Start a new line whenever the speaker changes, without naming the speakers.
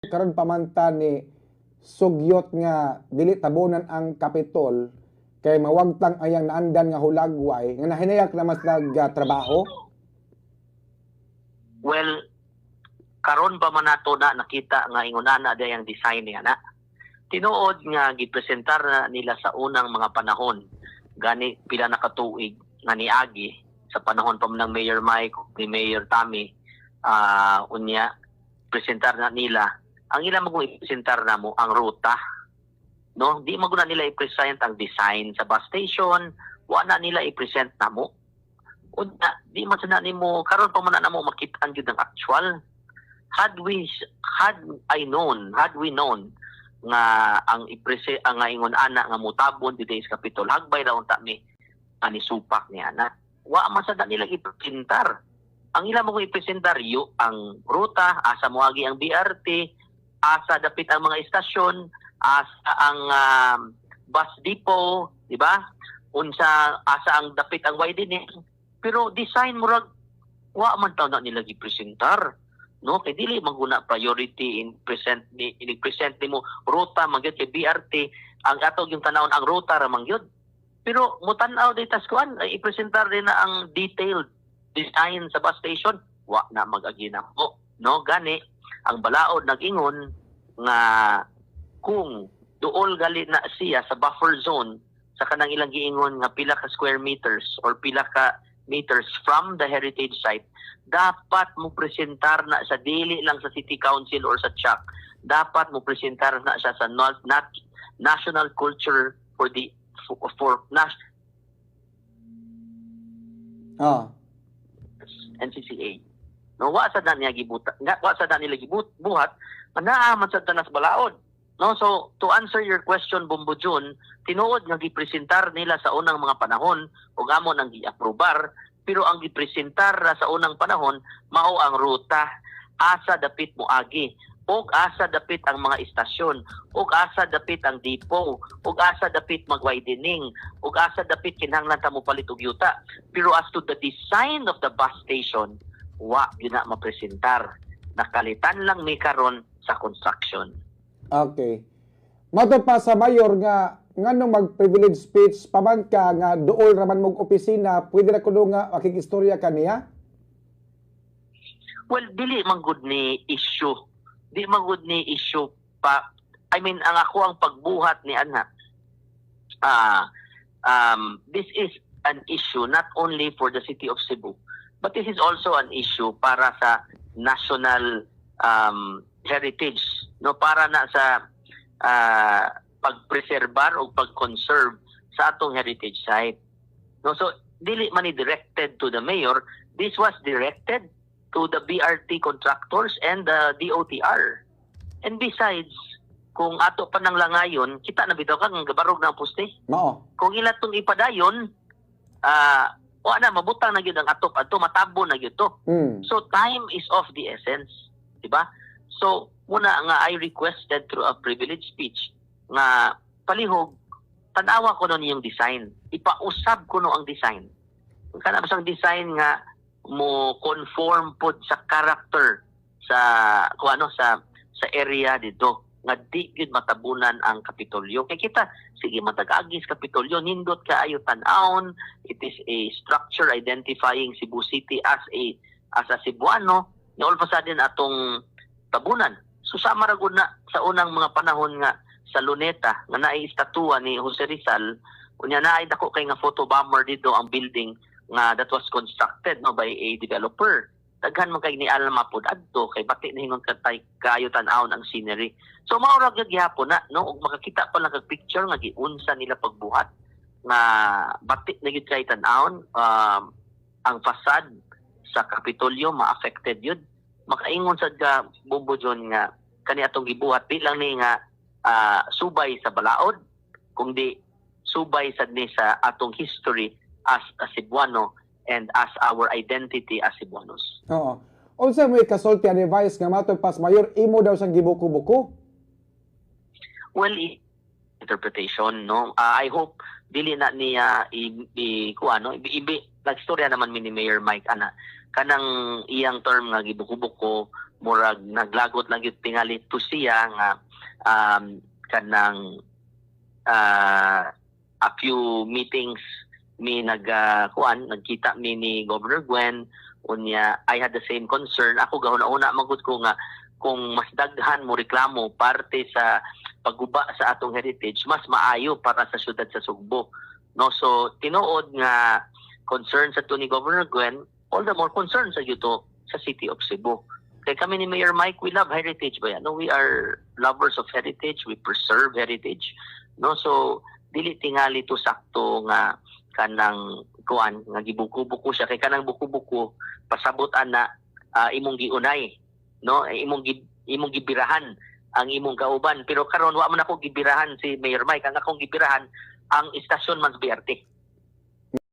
Karon pa man ta ni sugyot nga dili tabunan ang Kapitol kay mawagtang ayang naandan nga hulagway nga nahinayak na mas nagtrabaho?
Well, karon pa man nato na nakita nga ingon ana day ang design niya na. Tinuod nga gipresentar na nila sa unang mga panahon, gani pila na katuig nga niagi sa panahon pa man ng Mayor Mike, ni Mayor Tommy, unya presentar na nila. Ang ilang magong ipresentar na mo ang ruta, no? Di man gud na nila i-present ang design sa bus station, wa na nila i-present namo. Unya di man sa na nimo karon pa man na namo makit-an gyud ang actual. Had I known, had we known nga ang iprese ang nga ingon ana nga mutabon dito sa Capitol, hagbay ra unta mi ani supak niya na. Wa man sad na nila ipresentar. Ang ila mo ipresentar yo ang ruta, asa moagi ang BRT, asa dapit ang mga istasyon, asa ang bus depot, di ba? Unsa, asa ang dapit ang widening, pero design murag wa man taw na nila gipresentar, no? Kay dili man guna priority in present ni in present nimo ruta man gyud, kay BRT ang ato yung tanawon, ang ruta ra man gyud. Pero mutan-aw dita sa kuan ay ipresentar din na ang detailed design sa bus station, wa na mag-agi na mo, no? Gani ang balaod nag-ingon nga kung duol gali na siya sa buffer zone sa kanang ilang giingon nga pila ka square meters or pila ka meters from the heritage site, dapat mo presentar na sa dili lang sa City Council or sa CHAC, dapat mo presentar na siya sa not, not National Culture for the for NCCA. No, wa sa na niya gibuta, nga wa sa na nila gibut buhat, naa man sad tanas balaod. No, so to answer your question, Bombo Jun, tinuod nga gipresentar nila sa unang mga panahon ug amo nang giaprobar, pero ang gipresentar ra sa unang panahon mao ang ruta, asa dapit moagi ug asa dapit ang mga istasyon ug asa dapit ang depot ug asa dapit mag-widening ug asa dapit kinahanglan ta mo palit og yuta. Pero as to the design of the bus station, wa gyud na mapresentar. Nakalitan lang mi karon sa construction.
Okay. Mato pa sa mayor nga nganong mag-privilege speech pa man ka nga duol raman mong opisina, pwede na kuno nga makikistorya ka niya?
Well, dili man gud ni issue. Di man gud ni issue pa. I mean, ang ako ang pagbuhat ni ana. This is an issue not only for the city of Cebu, but this is also an issue para sa national heritage, no? Para na sa pagpreserbar o pag-conserve sa atong heritage site. No, so dili man ni directed to the mayor, this was directed to the BRT contractors and the DOTR. And besides, kung ato pa nang langayon, kita na bitaw ka nga gabarog na ang poste.
Mao.
Kung ila tong ipadayon, wa na mabutang na gyud ang atop adto, matabo na gyud to. So time is of the essence, di ba? So muna nga I requested through a privilege speech nga palihog tan-awa ko nun yung design. Ipausab ko no ang design. Kana ba design nga mo conform pod sa character sa kung ano sa area dito nga di gyud matabunan ang Kapitolyo? Kay kita sige matag-agi sa Kapitolyo, nindot kaayo tan-awon. It is a structure identifying Cebu City as a Cebuano nga all of a sudden atong tabunan. So sama ra gud na sa unang mga panahon nga sa Luneta nga naay estatua ni Jose Rizal, unya naay dako kay nga photo bomber dito ang building nga that was constructed, no, by a developer. Daghan man kay ni alma pod adto kay bati na hingon katay kayo tan-awon ang scenery. So mao ra gyud gihapon na, no? Ug makakita pa lang kag picture nga giunsa nila pagbuhat nga bati na gyud kay tan-awon ang facade sa Kapitolyo, ma-affected yun. Makaingon sad ka, Bombo John, nga kani atong gibuhat di lang ni nga subay sa balaod kundi subay sad ni sa atong history as a Cebuano and as our identity as Cebuanos.
Oo. Unsa may kasulti ani Vice nga matod pas mayor imo daw siyang gibuko-buko?
Well, interpretation, no? I hope dili na niya i kuan, no? I, nagstorya naman mi ni Mayor Mike ana kanang iyang term nga gibuko-buko. Murag naglagot lang gyud tingali to siya nga kanang a few meetings mi nag kuan, nagkita mi ni Governor Gwen. Unya I had the same concern. Ako gahuna-huna magud ko nga kung mas daghan mo reklamo parte sa pagguba sa atong heritage, mas maayo para sa syudad sa Sugbo, no? So tinuod nga concern sa to ni Governor Gwen, all the more concern sa gyud sa City of Cebu. Kay kami ni Mayor Mike, we love heritage ba yan, no? We are lovers of heritage, we preserve heritage, no? So dili tingali to sakto nga kanang kuan nga gibuko-buko siya, kay kanang buko-buko pasabot ana imong giunay, no? Eh, imong gibirahan ang imong kauban. Pero karon wa man ako gibirahan si Mayor Mike. Ang akong gibirahan ang istasyon man sa BRT.